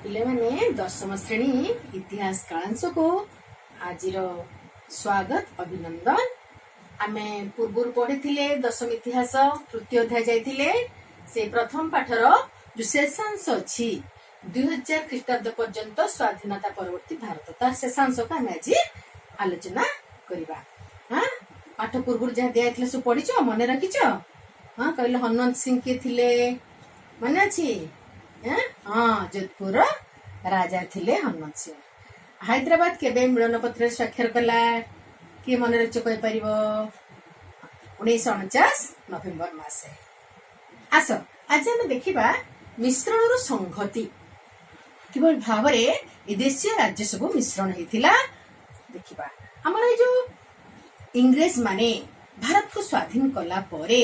ପିଲାମାନେ, ଦଶମ ଶ୍ରେଣୀ ଇତିହାସ କାଳାଂଶକୁ ଆଜିର ସ୍ୱାଗତ, ଅଭିନନ୍ଦନ। ଆମେ ପୂର୍ବରୁ ପଢିଥିଲେ ଦଶମ ଇତିହାସ ତୃତୀୟ ଅଧ୍ୟାୟ ଯାଇଥିଲେ। ସେ ପ୍ରଥମ ପାଠର ଯୋଉ ଶେଷାଂଶ ଅଛି, 2000 ଖ୍ରୀଷ୍ଟାବ୍ଦ ପର୍ଯ୍ୟନ୍ତ ସ୍ୱାଧୀନତା ପରବର୍ତ୍ତୀ ଭାରତ, ତାର ଶେଷାଂଶକୁ ଆମେ ଆଜି ଆଲୋଚନା କରିବା। ହଁ, ପାଠ ପୂର୍ବରୁ ଯାହା ଦିଆଯାଇଥିଲା ସବୁ ପଢିଛ, ମନେ ରଖିଛ? ହଁ, କହିଲେ ହନୁମନ୍ତ ସିଂ କିଏ ଥିଲେ, ମନେ ଅଛି? ଏଁ? ହଁ, ଯୋଧପୁରର ରାଜା ଥିଲେ ହନୁମନ୍ତ ସିଂ। ହାଇଦ୍ରାବାଦ କେବେ ମିଳନ ପତ୍ରରେ ସ୍ୱାକ୍ଷର କଲା, କିଏ ମନେ ରଖିଛ କହିପାରିବ? 1949 ନଭେମ୍ବର ମାସେ। ଆସ, ଆଜି ଆମେ ଦେଖିବା ମିଶ୍ରଣରୁ ସଂହତି, କିଭଳି ଭାବରେ ଏ ଦେଶୀୟ ରାଜ୍ୟ ସବୁ ମିଶ୍ରଣ ହେଇଥିଲା ଦେଖିବା। ଆମର ଏଇ ଯୋଉ ଇଂରେଜ ମାନେ ଭାରତକୁ ସ୍ୱାଧୀନ କଲା ପରେ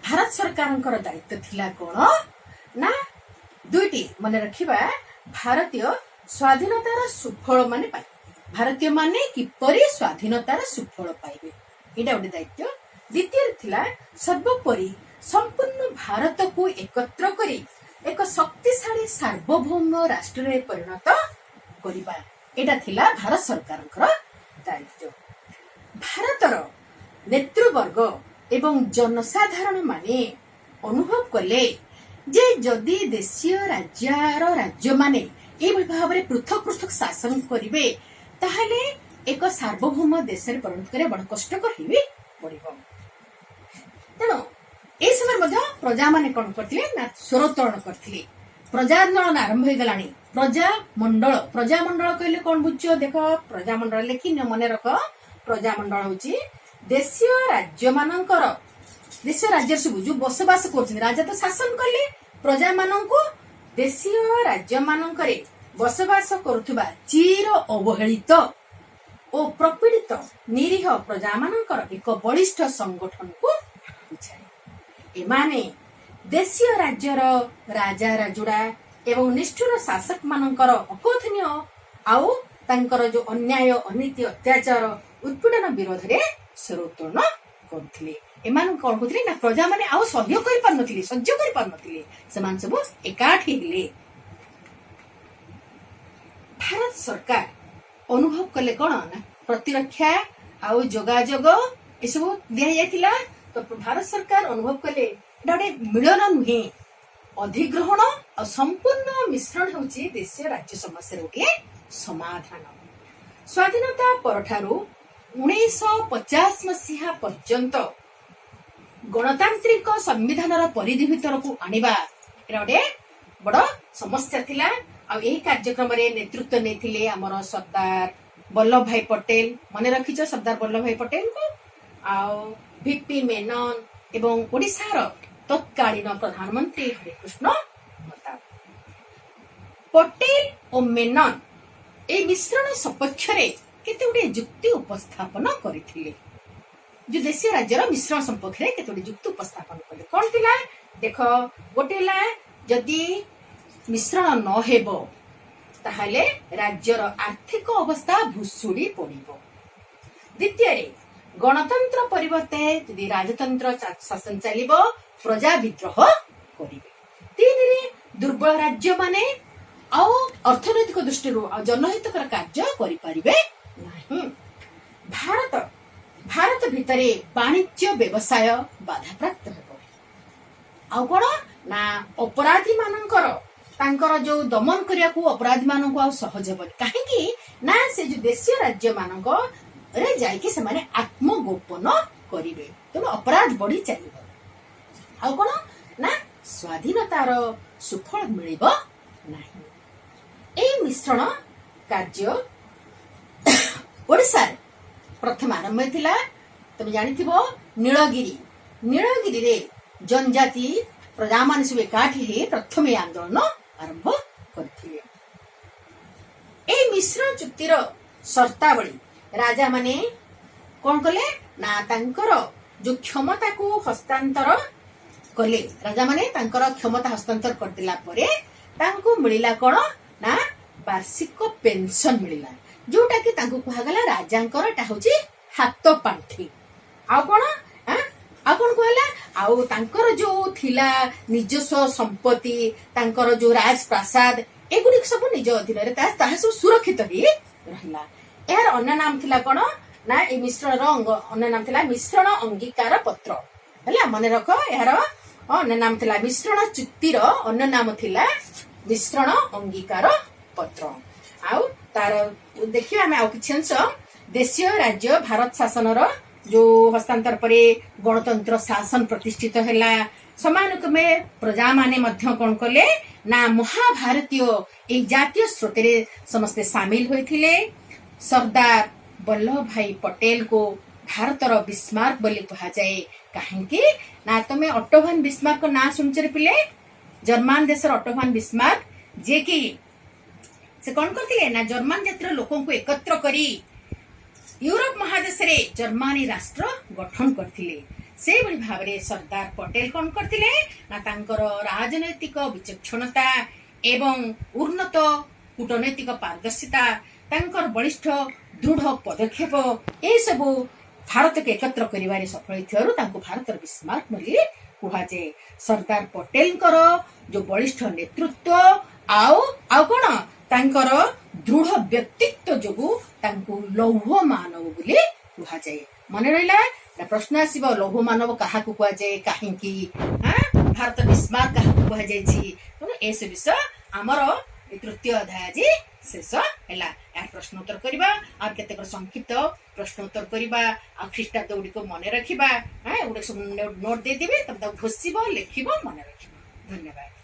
ଭାରତ ସରକାରଙ୍କର ଦାୟିତ୍ୱ ଥିଲା କଣ ନା ଦୁଇଟି ମନେ ରଖିବା। ଭାରତୀୟ ସ୍ୱାଧୀନତାର ସୁଫଳ ମାନେ ପାଇବେ, ଭାରତୀୟ ମାନେ କିପରି ସ୍ୱାଧୀନତାର ସୁଫଳ ପାଇବେ, ଏଇଟା ଗୋଟେ ଦାୟିତ୍ୱ। ଦ୍ୱିତୀୟରେ ଥିଲା ସର୍ବୋପରି ସମ୍ପୂର୍ଣ୍ଣ ଭାରତକୁ ଏକତ୍ର କରି ଏକ ଶକ୍ତିଶାଳୀ ସାର୍ବଭୌମ ରାଷ୍ଟ୍ରରେ ପରିଣତ କରିବା। ଏଇଟା ଥିଲା ଭାରତ ସରକାରଙ୍କର ଦାୟିତ୍ୱ। ଭାରତର ନେତୃବର୍ଗ ଏବଂ ଜନସାଧାରଣ ମାନେ ଅନୁଭବ କଲେ ଯେ ଯଦି ଦେଶୀୟ ରାଜ୍ୟର ରାଜ୍ୟମାନେ ଏଇଭଳି ଭାବରେ ପୃଥକ ପୃଥକ ଶାସନ କରିବେ, ତାହେଲେ ଏକ ସାର୍ବଭୌମ ଦେଶରେ ପରିଣତ କରିବା ବଡ କଷ୍ଟକର ହେଇ ପଡିବ। ତେଣୁ ଏହି ସମୟରେ ମଧ୍ୟ ପ୍ରଜାମାନେ କଣ କରିଥିଲେ ନା ସ୍ୱର ଉତ୍ତୋଳନ କରିଥିଲେ। ପ୍ରଜା ଆନ୍ଦୋଳନ ଆରମ୍ଭ ହେଇଗଲାଣି। ପ୍ରଜାମଣ୍ଡଳ, ପ୍ରଜାମଣ୍ଡଳ କହିଲେ କଣ ବୁଝୁଛ? ଦେଖ, ପ୍ରଜାମଣ୍ଡଳ ଲେଖିନିଅ, ମନେ ରଖ। ପ୍ରଜାମଣ୍ଡଳ ହଉଛି ଦେଶୀୟ ରାଜ୍ୟମାନଙ୍କର, ଦେଶୀୟ ରାଜ୍ୟ ସବୁ ଯୋଉ ବସବାସ କରୁଛନ୍ତି, ରାଜା ତ ଶାସନ କଲେ ପ୍ରଜାମାନଙ୍କୁ, ଦେଶୀୟ ରାଜ୍ୟମାନଙ୍କରେ ବସବାସ କରୁଥିବା ଚିର ଅବହେଳିତ ଓ ପ୍ରପୀଡ଼ିତ ନିରୀହ ପ୍ରଜାମାନଙ୍କର ଏକ ବଳିଷ୍ଠ ସଂଗଠନକୁ ବୁଝାଏ। ଏମାନେ ଦେଶୀୟ ରାଜ୍ୟର ରାଜା ରାଜୁଡା ଏବଂ ନିଷ୍ଠୁର ଶାସକ ମାନଙ୍କର ଅକଥନୀୟ ଆଉ ତାଙ୍କର ଯୋଉ ଅନ୍ୟାୟ, ଅନୀତି, ଅତ୍ୟାଚାର, ଉତ୍ପୀଡନ ବିରୋଧରେ ସ୍ୱର ଉତ୍ତୋଳନ କରୁଥିଲେ। ଏମାନଙ୍କୁ କଣ କରୁଥିଲେ ନା ପ୍ରଜାମାନେ ଆଉ ସହ୍ୟ କରିପାରୁନଥିଲେ, ସହ୍ୟ କରିପାରୁନଥିଲେ। ସେମାନେ ସବୁ ଏକାଠି ହେଲେ। ଭାରତ ସରକାର ଅନୁଭବ କଲେ କଣ ନା ପ୍ରତିରକ୍ଷା ଆଉ ଯୋଗାଯୋଗ ଏସବୁ ଦିଆଯାଇଥିଲା। ତ ଭାରତ ସରକାର ଅନୁଭବ କଲେ ଏଟା ଗୋଟେ ମିଳନ ନୁହେଁ, ଅଧିଗ୍ରହଣ ଆଉ ସମ୍ପୂର୍ଣ୍ଣ ମିଶ୍ରଣ ହେଉଛି ଦେଶୀୟ ରାଜ୍ୟ ସମସ୍ୟାର ଗୋଟିଏ ସମାଧାନ। ସ୍ୱାଧୀନତା ପରଠାରୁ 1950 ମସିହା ପର୍ଯ୍ୟନ୍ତ ଗଣତାନ୍ତ୍ରିକ ସମ୍ବିଧାନର ପରିଧି ଭିତରକୁ ଆଣିବା, ଏଟା ଗୋଟେ ବଡ ସମସ୍ୟା ଥିଲା। ଆଉ ଏହି କାର୍ଯ୍ୟକ୍ରମରେ ନେତୃତ୍ୱ ନେଇଥିଲେ ଆମର ସର୍ଦ୍ଦାର ବଲ୍ଲଭ ଭାଇ ପଟେଲ। ମନେ ରଖିଛ ସର୍ଦ୍ଦାର ବଲ୍ଲଭ ଭାଇ ପଟେଲଙ୍କୁ? ଆଉ ଭିପି ମେନନ ଏବଂ ଓଡିଶାର ତତ୍କାଳୀନ ପ୍ରଧାନମନ୍ତ୍ରୀ ହରେକୃଷ୍ଣ ମହତାବ। ପଟେଲ ଓ ମେନନ ଏହି ମିଶ୍ରଣ ସପକ୍ଷରେ କେତେ ଗୁଡିଏ ଯୁକ୍ତି ଉପସ୍ଥାପନ କରିଥିଲେ। ଯୋଉ ଦେଶୀୟ ରାଜ୍ୟର ମିଶ୍ରଣ ସମ୍ପର୍କରେ କେତେ ଗୁଡିଏ ଯୁକ୍ତି ଉପସ୍ଥାପନ କଲେ, କଣ ଥିଲା ଦେଖ। ଗୋଟେ ହେଲା, ଯଦି ମିଶ୍ରଣ ନ ହେବ ତାହେଲେ ରାଜ୍ୟର ଆର୍ଥିକ ଅବସ୍ଥା ଭୁଶୁଡି ପଡିବ। ଦ୍ୱିତୀୟରେ, ଗଣତନ୍ତ୍ର ପରିବର୍ତ୍ତେ ଯଦି ରାଜତନ୍ତ୍ର ଶାସନ ଚାଲିବ, ପ୍ରଜା ବିଦ୍ରୋହ କରିବେ। ତିନିରେ, ଦୁର୍ବଳ ରାଜ୍ୟମାନେ ଆଉ ଅର୍ଥନୈତିକ ଦୃଷ୍ଟିରୁ ଆଉ ଜନହିତକର କାର୍ଯ୍ୟ କରିପାରିବେ ନାହିଁ। ଭାରତ ଭାରତ ଭିତରେ ବାଣିଜ୍ୟ ବ୍ୟବସାୟ ବାଧାପ୍ରାପ୍ତ ହେବ। ଆଉ କଣ ନା ଅପରାଧୀ ମାନଙ୍କର ତାଙ୍କର ଯୋଉ ଦମନ କରିବାକୁ ଅପରାଧୀ ମାନଙ୍କୁ ଆଉ ସହଜ ହେବନି। କାହିଁକି ନା ସେ ଯୋଉ ଦେଶୀୟ ରାଜ୍ୟ ମାନଙ୍କରେ ଯାଇକି ସେମାନେ ଆତ୍ମଗୋପନ କରିବେ, ତେଣୁ ଅପରାଧ ବଢି ଚାଲିବ। ଆଉ କଣ ନା ସ୍ୱାଧୀନତାର ସୁଫଳ ମିଳିବ ନାହିଁ। ଏଇ ମିଶ୍ରଣ କାର୍ଯ୍ୟ ଓଡିଶାରେ ପ୍ରଥମେ ଆରମ୍ଭ ହେଇଥିଲା। ତମେ ଜାଣିଥିବ ନୀଳଗିରି, ନୀଳଗିରିରେ ଜନଜାତି ପ୍ରଜାମାନେ ସବୁ ଏକାଠି ହେଇ ପ୍ରଥମେ ଏ ଆନ୍ଦୋଳନ ଆରମ୍ଭ କରିଥିଲେ। ଏଇ ମିଶ୍ରଣ ଚୁକ୍ତିର ସର୍ତ୍ତାବଳୀ, ରାଜାମାନେ କଣ କଲେ ନା ତାଙ୍କର ଯୋଉ କ୍ଷମତାକୁ ହସ୍ତାନ୍ତର କଲେ। ରାଜାମାନେ ତାଙ୍କର କ୍ଷମତା ହସ୍ତାନ୍ତର କରିଦେଲା ପରେ ତାଙ୍କୁ ମିଳିଲା କଣ ନା ବାର୍ଷିକ ପେନସନ ମିଳିଲା, ଯୋଉଟା କି ତାଙ୍କୁ କୁହାଗଲା ରାଜାଙ୍କର ଏଟା ହଉଛି ହାତ ପାଣ୍ଠି। ଆଉ କଣ ଆଁ? ଆଉ କଣ କୁହାଗଲା? ଆଉ ତାଙ୍କର ଯୋଉ ଥିଲା ନିଜସ୍ୱ ସମ୍ପତ୍ତି, ତାଙ୍କର ଯୋଉ ରାଜପ୍ରାସାଦ, ଏଗୁଡିକ ସବୁ ନିଜ ଅଧୀନରେ ତାହା ସବୁ ସୁରକ୍ଷିତ ହେଇ ରହିଲା। ଏହାର ଅନ୍ୟ ନାମ ଥିଲା କଣ ନା, ଏଇ ମିଶ୍ରଣର ଅନ୍ୟ ନାମ ଥିଲା ମିଶ୍ରଣ ଅଙ୍ଗୀକାର ପତ୍ର। ହେଲା, ମନେ ରଖ, ଏହାର ଅନ୍ୟ ନାମ ଥିଲା, ମିଶ୍ରଣ ଚୁକ୍ତିର ଅନ୍ୟ ନାମ ଥିଲା ମିଶ୍ରଣ ଅଙ୍ଗୀକାର ପତ୍ର। ଆଉ ତାର ଦେଖିବା ଆମେ ଆଉ କିଛି ଅଂଶ। ଦେଶୀୟ ରାଜ୍ୟ ଭାରତ ଶାସନର ଯୋଉ ହସ୍ତାନ୍ତର ପରେ ଗଣତନ୍ତ୍ର ଶାସନ ପ୍ରତିଷ୍ଠିତ ହେଲା। ସମାନୁକ୍ରମେ ପ୍ରଜାମାନେ ମଧ୍ୟ କଣ କଲେ ନା, ମହାଭାରତୀୟ ଏଇ ଜାତୀୟ ସ୍ରୋତରେ ସମସ୍ତେ ସାମିଲ ହୋଇଥିଲେ। ସର୍ଦ୍ଦାର ବଲ୍ଲଭ ଭାଇ ପଟେଲକୁ ଭାରତର ବିସ୍ମାର୍କ ବୋଲି କୁହାଯାଏ କାହିଁକି ନା, ତମେ ଅଟୋଭାନ ବିସ୍ମାର୍କ ନାଁ ଶୁଣିଛ ପିଲେ? ଜର୍ମାନ ଦେଶର ଅଟୋଭାନ ବିସ୍ମାର୍କ, ଯିଏକି ସେ କଣ କରିଥିଲେ ନା, ଜର୍ମାନ ଜାତିର ଲୋକଙ୍କୁ ଏକତ୍ର କରି ୟୁରୋପ ମହାଦେଶରେ ଜର୍ମାନୀ ରାଷ୍ଟ୍ର ଗଠନ କରିଥିଲେ। ସେଇଭଳି ଭାବରେ ସର୍ଦ୍ଦାର ପଟେଲ କଣ କରିଥିଲେ ନା, ତାଙ୍କର ରାଜନୈତିକ ବିଚକ୍ଷଣତା ଏବଂ ଉନ୍ନତ କୂଟନୈତିକ ପାରଦର୍ଶିତା, ତାଙ୍କର ବଳିଷ୍ଠ ଦୃଢ ପଦକ୍ଷେପ, ଏସବୁ ଭାରତକୁ ଏକତ୍ର କରିବାରେ ସଫଳ ହୋଇଥିବାରୁ ତାଙ୍କୁ ଭାରତର ବିସ୍ମାର୍କ ବୋଲି କୁହାଯାଏ। ସର୍ଦ୍ଦାର ପଟେଲଙ୍କର ଯୋଉ ବଳିଷ୍ଠ ନେତୃତ୍ୱ ଆଉ କଣ, ତାଙ୍କର ଦୃଢ ବ୍ୟକ୍ତିତ୍ୱ ଯୋଗୁ ତାଙ୍କୁ ଲୌହ ମାନବ ବୋଲି କୁହାଯାଏ। ମନେ ରହିଲା ନା? ପ୍ରଶ୍ନ ଆସିବ, ଲୌହ ମାନବ କାହାକୁ କୁହାଯାଏ, କାହିଁକି? ଭାରତ ବିସ୍ମାର୍କ କାହାକୁ କୁହାଯାଇଛି? ତେଣୁ ଏସବୁ ବିଷୟ ଆମର ଏ ତୃତୀୟ ଅଧ୍ୟାୟ ଆଜି ଶେଷ ହେଲା। ଏହା ପ୍ରଶ୍ନ ଉତ୍ତର କରିବା, ଆଉ କେତେକ ସଂକ୍ଷିପ୍ତ ପ୍ରଶ୍ନ ଉତ୍ତର କରିବା, ଆଉ ଖ୍ରୀଷ୍ଟାବ୍ଦ ଗୁଡିକ ମନେ ରଖିବା। ଏଗୁଡିକ ସବୁ ନୋଟ ଦେଇଦେବେ, ତମେ ତାକୁ ଘୋଷିବ, ଲେଖିବ, ମନେ ରଖିବ। ଧନ୍ୟବାଦ।